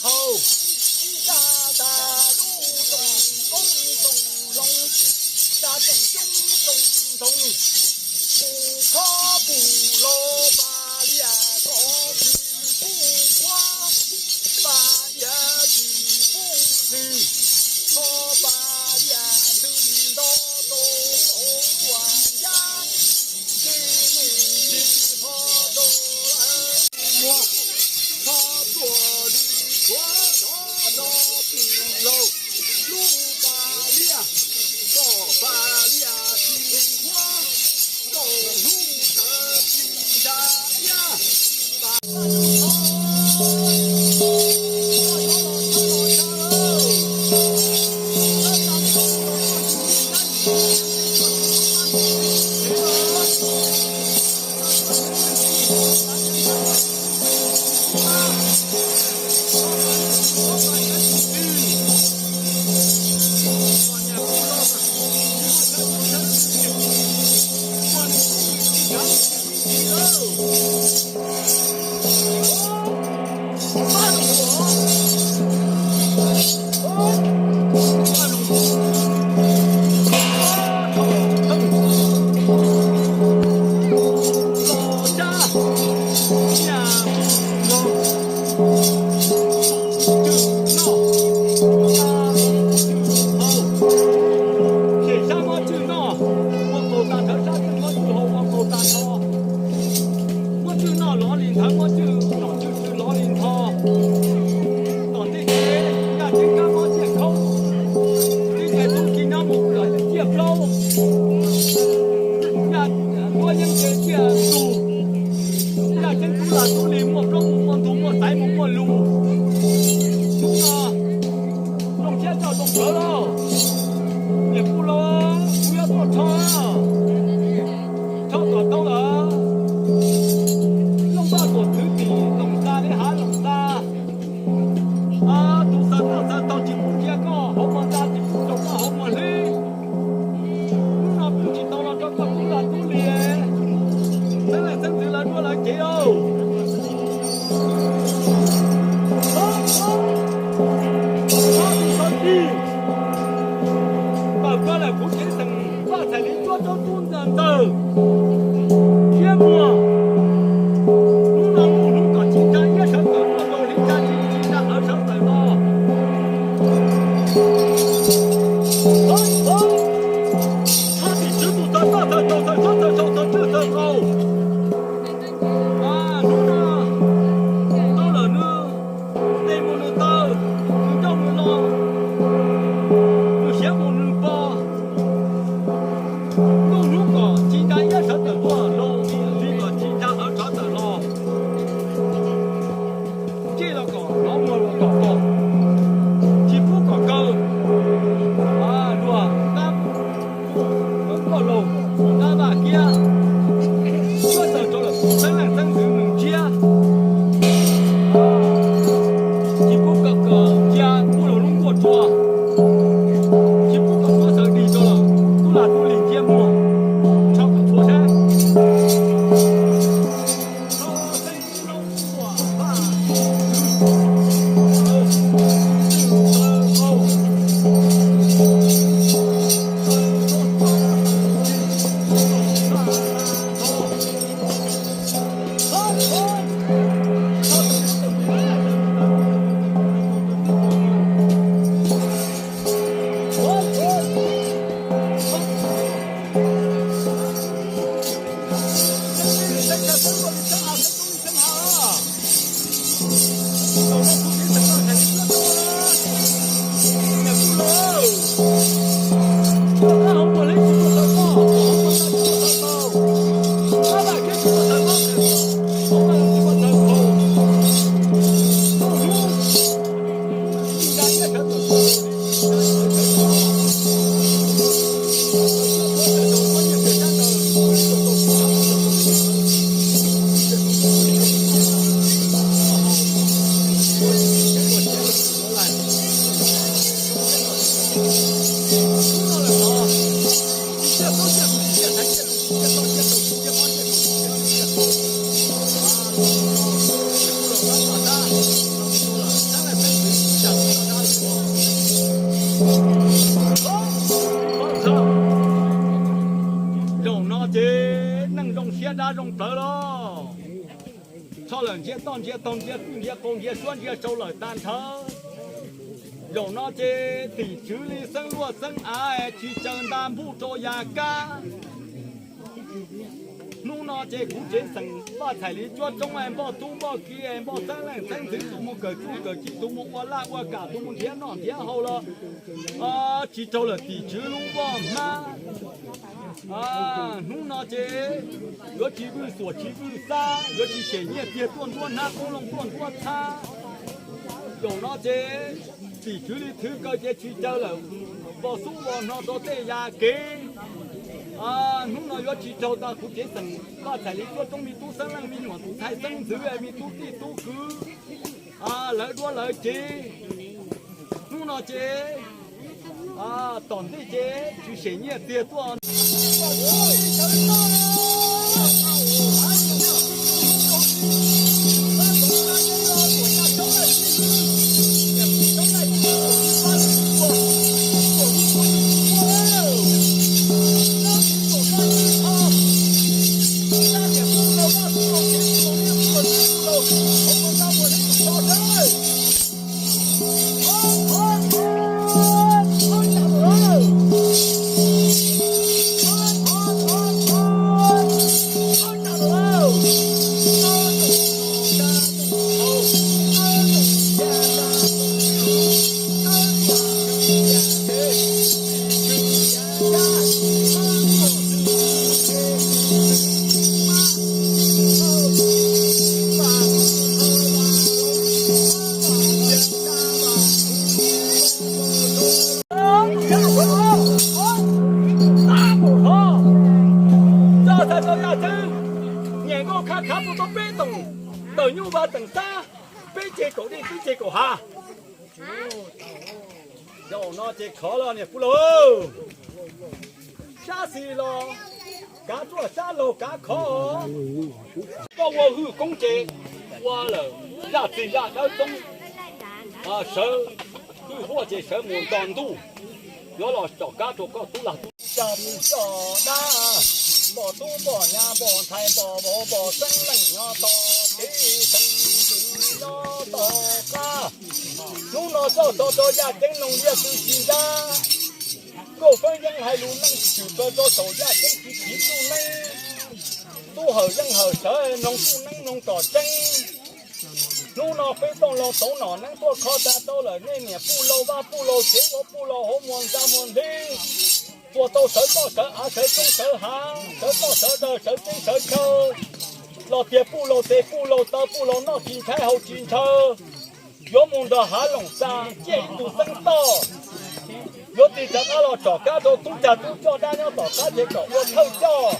hau, tsa tas lub rooj koob rooj loo, tsa rooj xyoob rooj ntoo, pum khob pum loo, pas lias kos tsis pub khuab, pas iav tsis pub ntws, kho pas lias ntws nto rau hauv tuas ncab, ntws nws ntws kho rau muag, kho tuas li khuav rov rau pum laug, lub pas lias, koj pas lias tsis khuab, rau hnub sawv tsis nta iab. Ces sab muab tswj noj, ua nkaus tas nthawv sab, muab tswj hauv ua nkaus tas nthawv, muab tswj noj lov li nthawv, muab tswj nom tswj tswv lov li ntho. Tom ntej ces yaj ceeb kab mob ciaj khaub, tib ce tub ki nyob mus lawm ciaj plaub, yaj duab yeeb ces ciaj ntug, yaj ceeb tub lag tub li muaj plaub mus muaj ntug, muaj xaiv mus muaj lus. Hnub no zoo siab coj zoo kawg lauj, niam kuj los kuv yuav tuaj rho, rho kom tau lawm. Looj vaj tuam thwv tim loos xa li hav loos xa, tus xaws toj xaws taug tsis pub ntsia koj hauv muag ntxa, tsis pub tsaus koj hauv muag hlwb. Hnub no pw tsis tau los rau koj tub lag tub li, xeeb leej xeeb ntxwv lawv duab lawv cev lauj. Txhob tig, txhob tig, tawm plaws lawm kuv cev xeem Vaj Txhais Lis cuab rau tub ntxawg ntxawg thiab muag. Hnub no muaj hnub kom tsis tsa iab sawv tawm, muaj nkaus li tsa tsis tsa qawv sawv tawm los. Txhob tig, tswv tus txawg txoj txawg tau txawg txhob txawg tau txawg tswj txawg qaus. Neej zoo siab dab zoo plawv los, txhob lawm ntsia toj ntsia taug ntsia kwj ntsia qau ntsia suab ntsia sau lawm tag nrho. Zaum no ces tim tswv li xeeb luaj xeeb av tsis caw nta npuj rau ya kab. Hnub no ces kuv tsev xeem Vaj Txhais Li Cuab Roob, npoj tub npoj ki, npoj xeeb leej xeeb ntxwv, tus mus kawm txuj kawm ci, tus mus ua laj ua kam, tus mus nrhiav noj nrhiav haus los tsis raug lawm tim tswv lub voj hmab. Hnub no ces yuav tsis vwj xuam tsis vwj xab, yuav tsis sem nyiaj tiag tuaj ntuab hnab qoob loo tuaj ntuab txhab. Zaum no ces tim tswv li thwv kaw ces tsis caw lawm vos xub vos hno rau tej ya kev. Hnub no yuav tsis raug tau kuv tsev xeem Vaj Txhais Li Cuab Roob me tub xeeb leej me nyuam tus ntxhais xeeb ntxwv me tub tij tub kwv lawv duab lawv cev. Hnub no ces tom ntej ces tsis sem nyiaj tiag tuaj. Nyiam nkauj khav khav puag tau peb toom tawm nyuj vaj teem xab, peb ceg kaum dej peb ceg kaum hav. Zaum no ces khov los niam puj laug, sab xis los kav ruaj sab laug kav khov. Koj ua hwj koob ces ua lawm zaj txig zaj dawb toob, sawv hwj huaj ces sawv mus nto ntuj, yuav los tom kab rau koj tub lag tub. Tsa mus coj dab, npoj tub npoj nyab npoj ntxhais npoj vauv npoj xeeb leej nyob tog kev xeeb ntxwv nyob tog qab. Hnub no txoj tog rau yaj ceeb noog liaj tw tsis ncab. Nkauj feeb yeeb hais lus neej tshwm plaws rau saum yaj ceeb tsis phiv txuj neeb. Tub hawm yeej hawm sawv noog txuj neeb noog kom tseeb. Hnub no peb tooj laug toov nom neeb tuaj kho tas tau lawm nej niam puj laug vaj puj laug tsev vauv puj laug hauv muag ntxa muag nplib. Tua tau sawv toj sawv av sawv roob sawv hav sawv toj sawv dawg sawv teb sawv chaw. Los tias puj laug tes puj laug taw puj laug noj tsis ntshai haus tsis ntshaw. Yuav mus nrog hav loom xa ciaj ib tug xeeb toj. Yuav tig rov qab los tsom kab rau tub cag tub coj dab nyob tom qab ces kom ua thawj coj,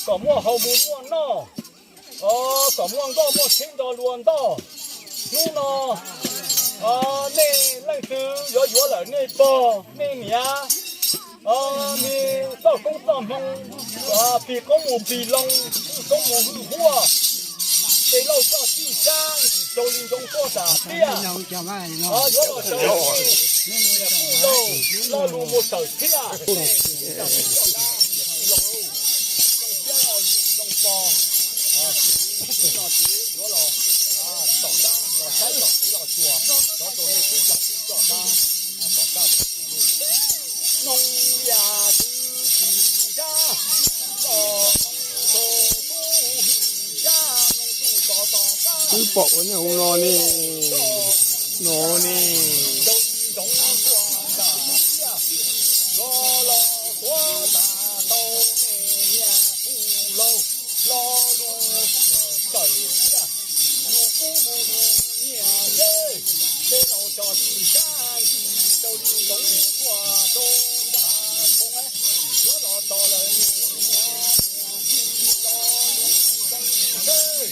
kom muaj haus mus muaj noj, kom muaj nkoj muaj tsheb nrog luag ntoj. Hnub no nej leej twg yuav yuav lawm nej pog nej niam, me txoj koob txoj hmoo, plig koob mus plig loo, hwj koob mus hwj huaj, tes lauj coj txij sab ntsim rau li ntsoov tuaj tam tiaj. Yuav los rau niam puj laug lo lus mus tawm thiab. Zoo siab zoo pog, no ces yuav los tom qab los saib tom kev los xyuas, rov rau nej tub cag tub coj dab tom qab. Noog liaj tw tsis ncab, tub hwj ncab noog tub tom tom qab. Twb pom ua nyuag hauv no ne, no ne. Zoo ntsoov tuaj nram tiaj, yuav los tuav tas tau nej niam puj laug lo lus tawm thiab. Lus kub mus lus nyiaj zeb, tej laus tso tsis sab ntsis rau li ntsoov tuaj rau nram khoo, yuav los tos lawm niam los zoo tsis seb.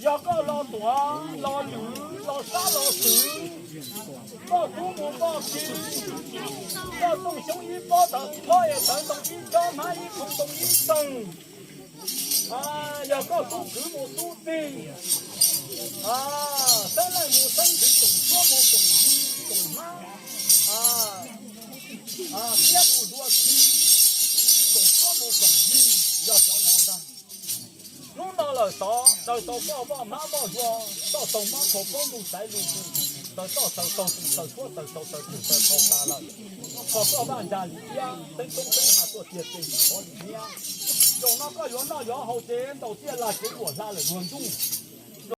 Yog koj los tuav los lwm los sab los xwm, koj kub mus koj ki, koj tooj xyoob ib pob tawv, pob es tawv ntoo ib tsob, hmab ib qho ntoo ib txeeg. Yog koj tub kwv mus tub tij, xeeb leej mus xeeb ntxwv, koom tshuab mus koom yig koom hmab, thiab mus dua khi, koom tshuab mus koom yig, yog cov no ntag. Hnub no lawm tod daws tau koj vaj hmab vaj ntsuag, toj taug mab khau poob ntug xaiv lug, taws toj taws taug tus taws tshuab taws tau taws tug taws tau tas lawm. Thov koj Vaj Ntsa Lis Iab teeb toob teeb ha tuaj tiag tes mus qhov lim hiab. Zaum no koj yuav noj yuav haus ces ntaus tiaj lag kev luam hla lawm luag ntuj.